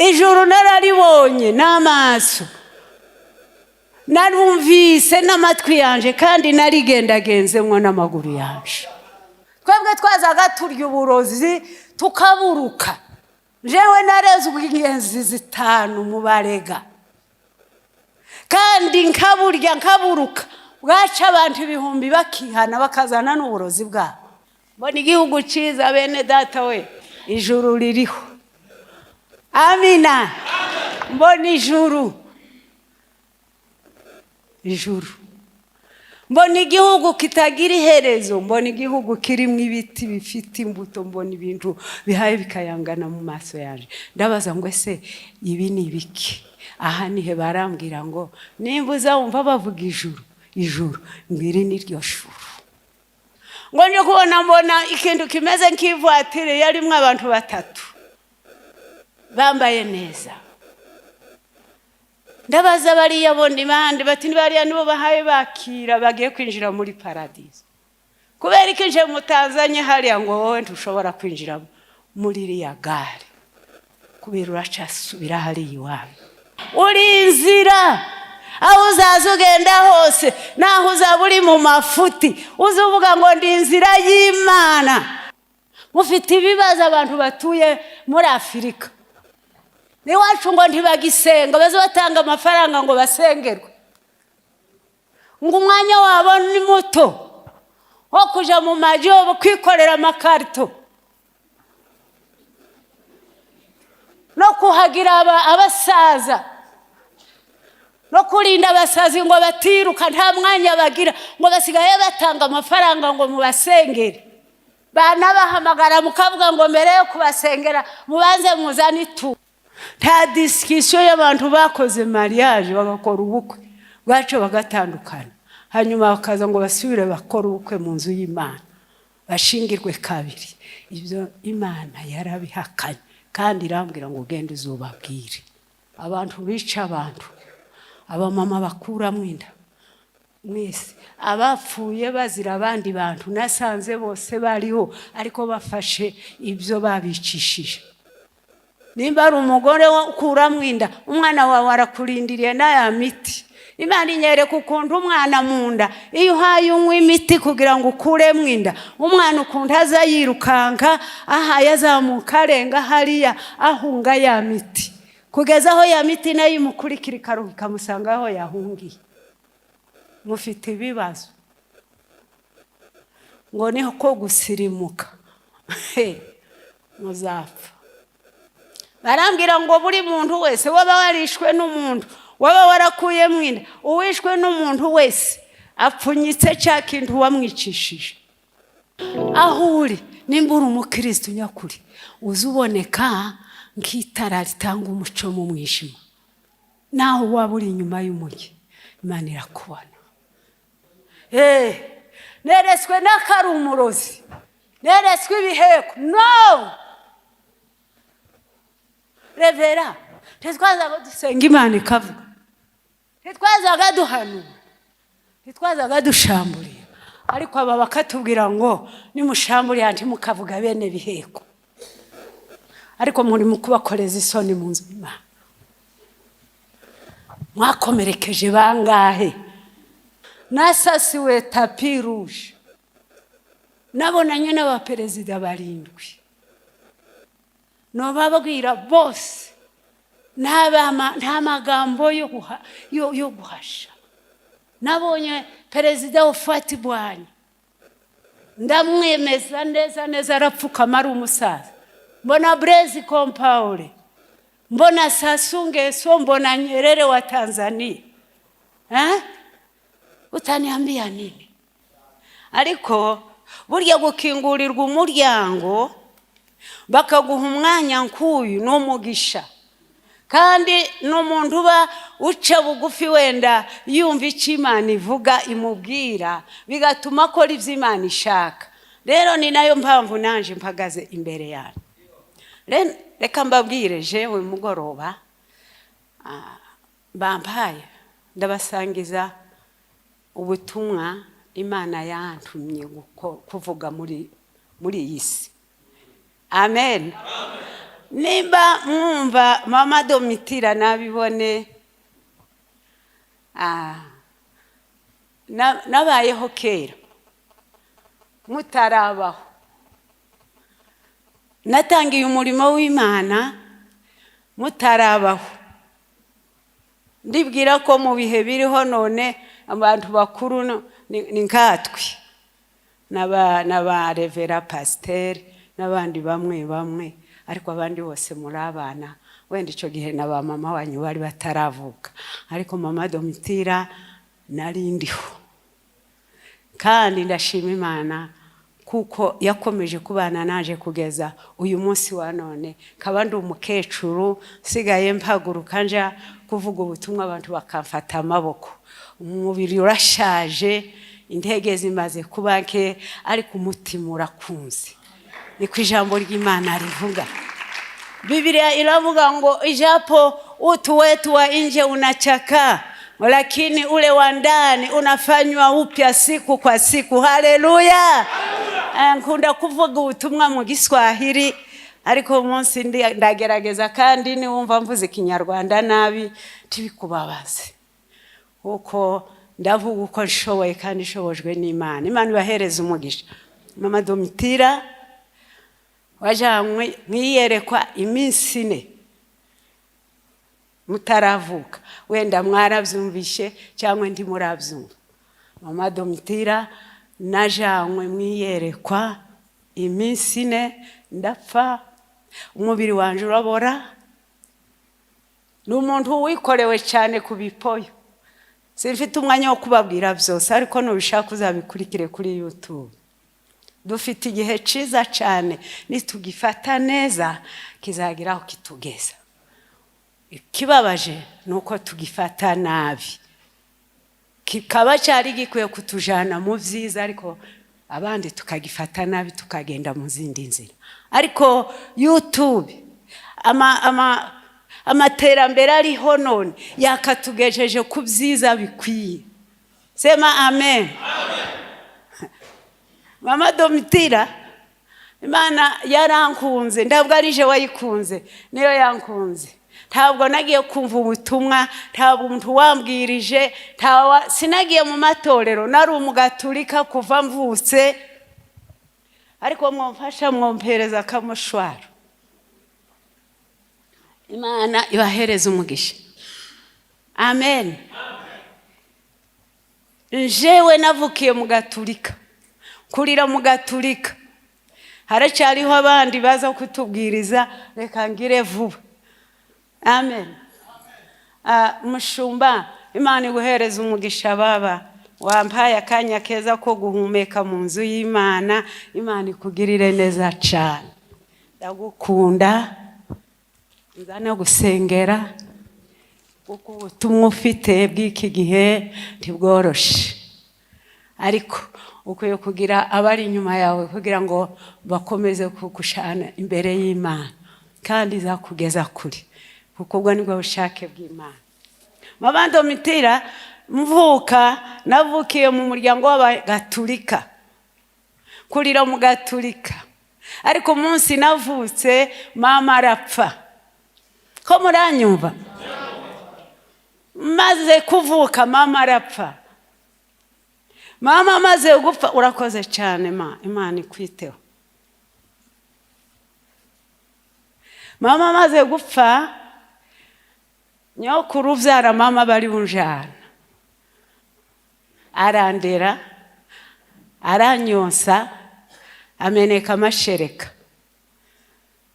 Ijuru nararibonye n'amaso, narumvise n'amatwi yanje, kandi narigendagenzemwo n'amaguru yanje. Twebwe twazaga turya uburozi tukaburuka. Jewe narezwe ingenzi 5 mu Barega, kandi nkaburya nkaburuka, bwaca abantu ibihumbi bakihana bakazana n'uburozi bwabo. Mbona igihugu cyiza, bene data we, ijuru ririho. Amina. Mbona ijuru, ijuru, mbona igihugu kitagira iherezo, mbona igihugu kirimo ibiti bifite imbuto, mbona ibintu bihaye bikayangana mu maso yaje. Ndabaza ngo: "Ese ibi ni ibiki aha nihe?" Barambwira ngo: "Nimba uzawumva bavuga ijuru, ijuru, ngo iri ni ryo juru." Ngo nje kubona, mbona ikintu kimeze nk'ivatire yarimo abantu batatu bambaye neza. Ndabaza: "Bariya bo ni bande?" Bati: "Ni bariya, nibo bahaye bakira bagiye kwinjira muri paradizo." "Kubera ko ije mutazanye hariya?" Ngo: "Wowe ntushobora kwinjira muri iriya gare kubera uracasubira hariya iwanyu." Uri inzira, aho uzaza ugenda hose, naho uzaba uri mu mafuti, uza uvuga ngo: "Ndi inzira y'Imana." Mufite ibibazo abantu batuye muri Afurika n'iwacu, ngo ntibagisenga, baze batanga amafaranga ngo basengerwe, ngo umwanya wabo ni muto wo kuja mu majobo kwikorera amakarito no kuhagira abasaza no kurinda abasazi ngo batiruka. Nta mwanya bagira, ngo basigaye batanga amafaranga ngo mubasengere. Banabahamagara mukavuga ngo: "Mbere yo kubasengera mubanze muzane itu." Nta discussion y'abantu bakoze mariage, bagakora ubukwe bwacu bagatandukana, hanyuma bakaza ngo basubire bakore ubukwe mu nzu y'Imana, bashingirwe kabiri. Ibyo Imana yarabihakanye, kandi irambwira ngo: "Ugende uzubabwire." Abantu bica abantu, abamama bakuramo inda, mwese abapfuye bazira abandi bantu, nasanze bose bariho, ariko bafashe ibyo babicishije. Nimba ari umugore ukuramo inda, umwana wawe arakurindiriye n'aya miti. Imana inyereka ukuntu umwana mu nda, iyo uhaye unywa imiti kugira ngo ukuremo inda, umwana ukuntu aza yirukanka, ahaye azamuka arenga hariya, ahunga ya miti, kugeza aho ya miti nayo imukurikira ikaruha ikamusanga aho yahungiye. Mufite ibibazo, ngo niho ko gusirimuka, muzapfa. Barambwira ngo buri muntu wese waba warishwe n'umuntu, waba warakuyemo inda, uwishwe n'umuntu wese apfunyitse cya kintu wamwicishije. Aho uri, nimba uri umukirisitu nyakuri, uza uboneka nk'itara ritanga umuco mu mwijima. Naho waba uri inyuma y'umujyi, Imana irakubona. Neretswe n'akari umurozi, neretswe ibiheko. No revera, ntitwazaga dusenga Imana ikavuga, ntitwazaga duhanura, ntitwazaga dushamburiye, ariko aba bakatubwira ngo: "Nimushamburiye ntimukavuga bene biheko." Ariko muri mu kubakoreza isoni mu nzu y'Imana. Mwakomerekeje bangahe? Nasasiwe tapis rouge, nabonanye n'abaperezida barindwi, nobabwira bose, nta magambo yo guhasha. Nabonye perezida Houphouët-Boigny, ndamwemeza neza neza, arapfukama, ari umusaza. Mbona Blaise Compaoré, mbona Sassou Nguesso, mbona Nyerere wa Tanzania. Eh? Utaniambia nini? Ariko burya gukingurirwa umuryango bakaguha umwanya nk'uyu ni umugisha, kandi ni umuntu uba uca bugufi, wenda yumva icyo Imana ivuga, imubwira, bigatuma akora ibyo Imana ishaka. Rero ni nayo mpamvu nanjye mpagaze imbere yanyu. Reka mbabwire, jewe mugoroba bampaye, ndabasangiza ubutumwa Imana yantumye kuvuga muri iyi si. Amen. Nimba mwumva mama Domitira nabibone. Nabayeho kera mutarabaho, natangiye umurimo w'Imana mutarabaho. Ndibwira ko mu bihe biriho none abantu bakuru ni nkatwe n'aba revera, pasiteri n'abandi bamwe bamwe, ariko abandi bose muri abana. Wenda icyo gihe na ba mama wanyu bari bataravuka, ariko mama Domitira nari ndiho. Kandi ndashima Imana kuko yakomeje kubana naje kugeza uyu munsi wa none, nkaba ndi umukecuru nsigaye mpaguruka nja kuvuga ubutumwa, abantu bakamfata amaboko. Umubiri urashaje, intege zimaze kuba nke, ariko umutima urakunze. Niko ijambo ry'Imana rivuga. Biblia iravuga ngo ijapo utu wetu wa nje unachakaa, lakini ule wa ndani unafanywa upya siku kwa siku. Haleluya! Nkunda kuvuga ubutumwa mu Giswahili, ariko umunsi ndagerageza, kandi niwumva mvuze Ikinyarwanda nabi ntibikubabaze, kuko ndavuga uko nshoboye kandi nshobojwe n'Imana. Imana ibahereza umugisha. Mama Domitira wajanywe mwiyerekwa iminsi 4 mutaravuka, wenda mwarabyumvishe cyangwa ntimurabyumva. Mama Domitira najanywe mwiyerekwa iminsi 4, ndapfa, umubiri wanjye urabora. Ni umuntu wikorewe cyane ku bipoyo. Simfite umwanya wo kubabwira byose, ariko nubishaka uzabikurikire kuri YouTube. Dufite igihe cyiza cyane, nitugifata neza kizagira aho kitugeza. Ikibabaje ni uko tugifata nabi. Kikaba cyari gikwiye kutujana mu byiza, ariko abandi tukagifata nabi, tukagenda mu zindi nzira. Ariko YouTube, amaterambere ariho none yakatugejeje ku byiza bikwiye. Sema amen. Mama Domitira, Imana yarankunze. Ntabwo ari je wayikunze, niyo yankunze. Ntabwo nagiye kumva ubutumwa, ntabwo umuntu wambwirije, sinagiye mu matorero. Nari umugaturika kuva mvutse. Ariko mwamfasha, mwompereza akamushwaro. Imana ibahereza umugisha. Amen. Njewe navukiye mu gaturika, kurira mu gaturika. Haracyariho abandi baza kutubwiriza, reka ngire vuba. Amen. Mushumba, Imana iguhereza umugisha. Baba wampaye akanya keza ko guhumeka mu nzu y'Imana. Imana ikugirire neza cyane. Ndagukunda, nza no gusengera, kuko ubutumwa ufite bw'iki gihe ntibworoshe, ariko ukwiye kugira abari inyuma yawe kugira ngo bakomeze kugushana imbere y'Imana, kandi izakugeza kure, kuko ubwo nibwo bushake bw'Imana. Mama Domitira, mvuka navukiye mu muryango w'Abagatulika, kurira mu Gaturika, ariko umunsi navutse mama arapfa. Ko muranyumva? Maze kuvuka mama arapfa. Mama amaze gupfa, urakoze cyane ma, Imana ikwiteho. Mama amaze gupfa, nyokuru ubyara mama bari bunjana, arandera, aranyonsa, ameneka amashereka,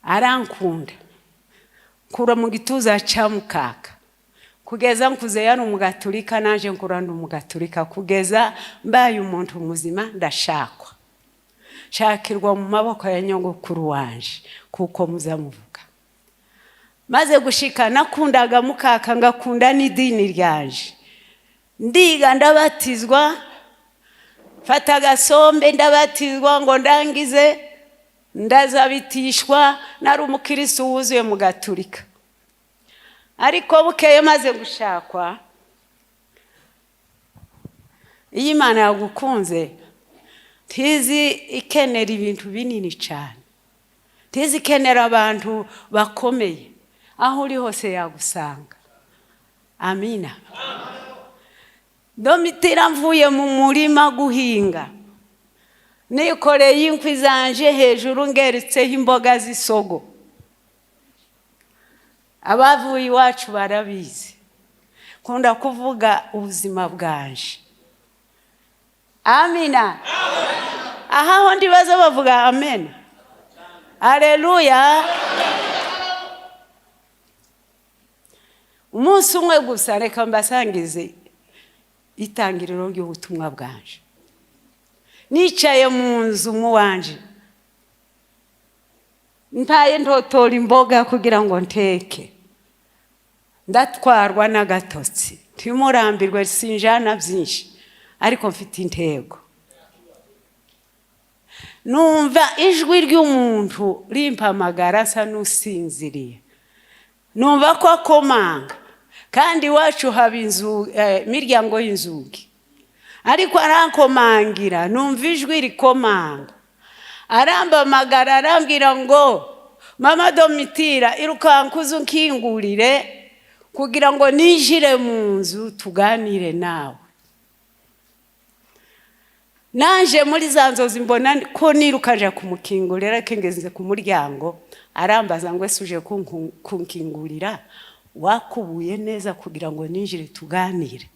arankunda, nkura mu gituza cya mukaka kugeza nkuze. Yari umugaturika, naje nkura ndi umugaturika kugeza mbaye umuntu muzima. Ndashakwa, nshakirwa mu maboko ya nyogokuru wanje, kuko muzamuvuga. Maze gushika nakundaga mukaka, ngakunda n'idini ryanje. Ndiga, ndabatizwa, mfata agasombe, ndabatizwa ngo ndangize, ndazabitishwa. Nari umukirisitu wuzuye mu gaturika. Ariko bukeye maze gushakwa, iyo Imana yagukunze ntizi ikenera ibintu binini cyane. Ntizikenera abantu bakomeye, aho uri hose yagusanga. Amina. Domitira, mvuye mu murima guhinga, nikoreye inkwi zanje, hejuru ngeretseho imboga z'isogo. Abavuye iwacu barabizi, kunda kuvuga ubuzima bwanje. Amina. Aha ho ndibaza bavuga amen, aleluya. Umunsi umwe gusa, reka mbasangize itangiriro ry'ubutumwa bwanje. Nicaye mu nzu mu wanje, mpaye ntotora imboga kugira ngo nteke, ndatwarwa n'agatotsi. Ntimurambirwe, sinjana byinshi, ariko mfite intego. Numva ijwi ry'umuntu rimpamagara, asa n'usinziriye. Numva ko akomanga, kandi iwacu haba inzu, imiryango y'inzugi, ariko arankomangira. Numva ijwi rikomanga, arambamagara, arambwira ngo: "Mama Domitira, irukanka uze unkingurire kugira ngo ninjire mu nzu tuganire nawe." Naje muri za nzozi, mbona ko nirukaje kumukingurira, ariko ngeze ku muryango arambaza ngo: "Ese uje kunkingurira wakubuye neza kugira ngo ninjire tuganire?"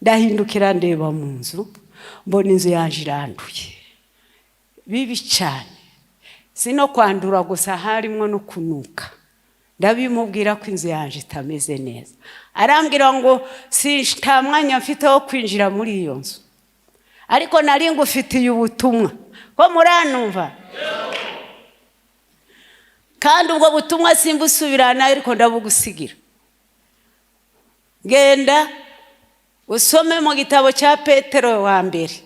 Ndahindukira, ndeba mu nzu, mbona inzu yanjye iranduye bibi cyane. Si no kwandura gusa, harimo no kunuka. Ndabimubwira ko inzu yanjye itameze neza. Arambwira ngo: "Si nta mwanya mfite wo kwinjira muri iyo nzu, ariko nari ngufitiye ubutumwa." Ko muranumva? "Kandi ubwo butumwa simbusubirana, ariko ndabugusigira. Genda usome mu gitabo cya Petero wa mbere,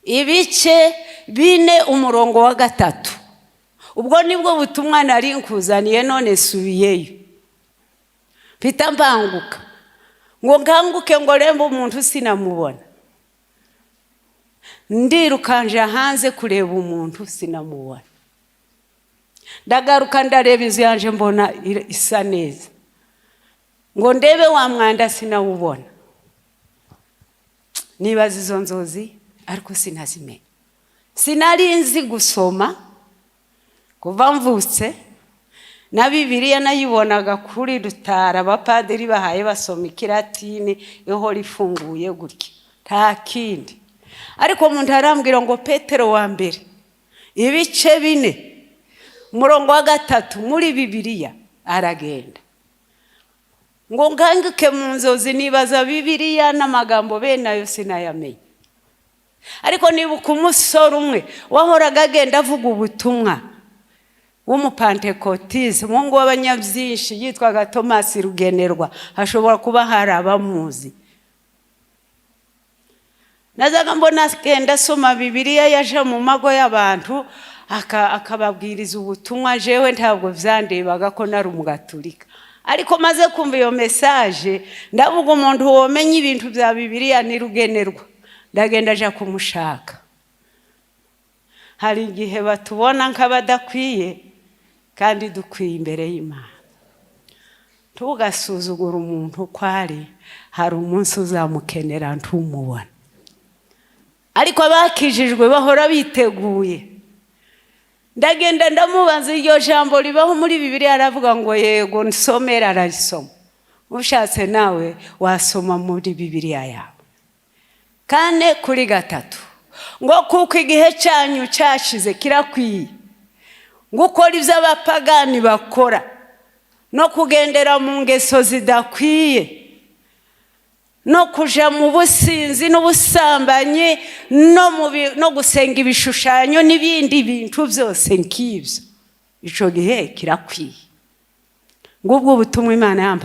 ibice 4, umurongo wa 3. Ubwo nibwo butumwa nari nkuzaniye, none subiyeyo." Mpita mbanguka ngo nkanguke ngo rembe umuntu, sinamubona. Ndirukanje hanze kureba umuntu, sinamubona. Ndagaruka, ndareba inzu yanjye, mbona isa neza. Ngo ndebe wa mwanda, sinawubona. Nibaza izo nzozi, ariko sinazimenya. Sinari nzi gusoma kuva mvutse, na Bibiliya nayibonaga kuri rutara, abapadiri bahaye basoma ikiratini, ihora ifunguye gutya, nta kindi. Ariko umuntu arambwira ngo: "Petero wa mbere, ibice 4, umurongo wa 3 muri Bibiliya." Aragenda ngo nkanguke mu nzozi, nibaza Bibiliya n'amagambo bene ayo, sinayamenya. Ariko nibuka umusore umwe wahoraga agenda avuga ubutumwa, w'umupantekotize, umuhungu w'abanyabyinshi, yitwaga Tomasi Rugenerwa. Hashobora kuba hari abamuzi. Nazaga mbona agenda asoma Bibiliya, yaje mu mago y'abantu akababwiriza ubutumwa. Jewe ntabwo byandebaga ko nari umugaturika, ariko maze kumva iyo message, ndavuga: "Umuntu womenya ibintu bya Bibiliya ni Rugenerwa." Ndagenda aja kumushaka. Hari igihe batubona nk'abadakwiye, kandi dukwiye imbere y'Imana. Ntugasuzugure umuntu uko ari, hari umunsi uzamukenera ntumubona. Ariko abakijijwe bahora biteguye. Ndagenda, ndamubaza: "Iryo jambo ribaho muri Bibiliya?" Aravuga ngo: "Yego, nsomera." Ararisoma. Ushatse nawe wasoma muri Bibiliya yawe, 4:3, ngo: "Kuko igihe cyanyu cyashize, kirakwiye gukora ibyo abapagani bakora, no kugendera mu ngeso zidakwiye, no kuja mu businzi n'ubusambanyi, no gusenga ibishushanyo n'ibindi bintu byose nk'ibyo. Icyo gihe kirakwiye." Ngubwo ubutumwa Imana yampa.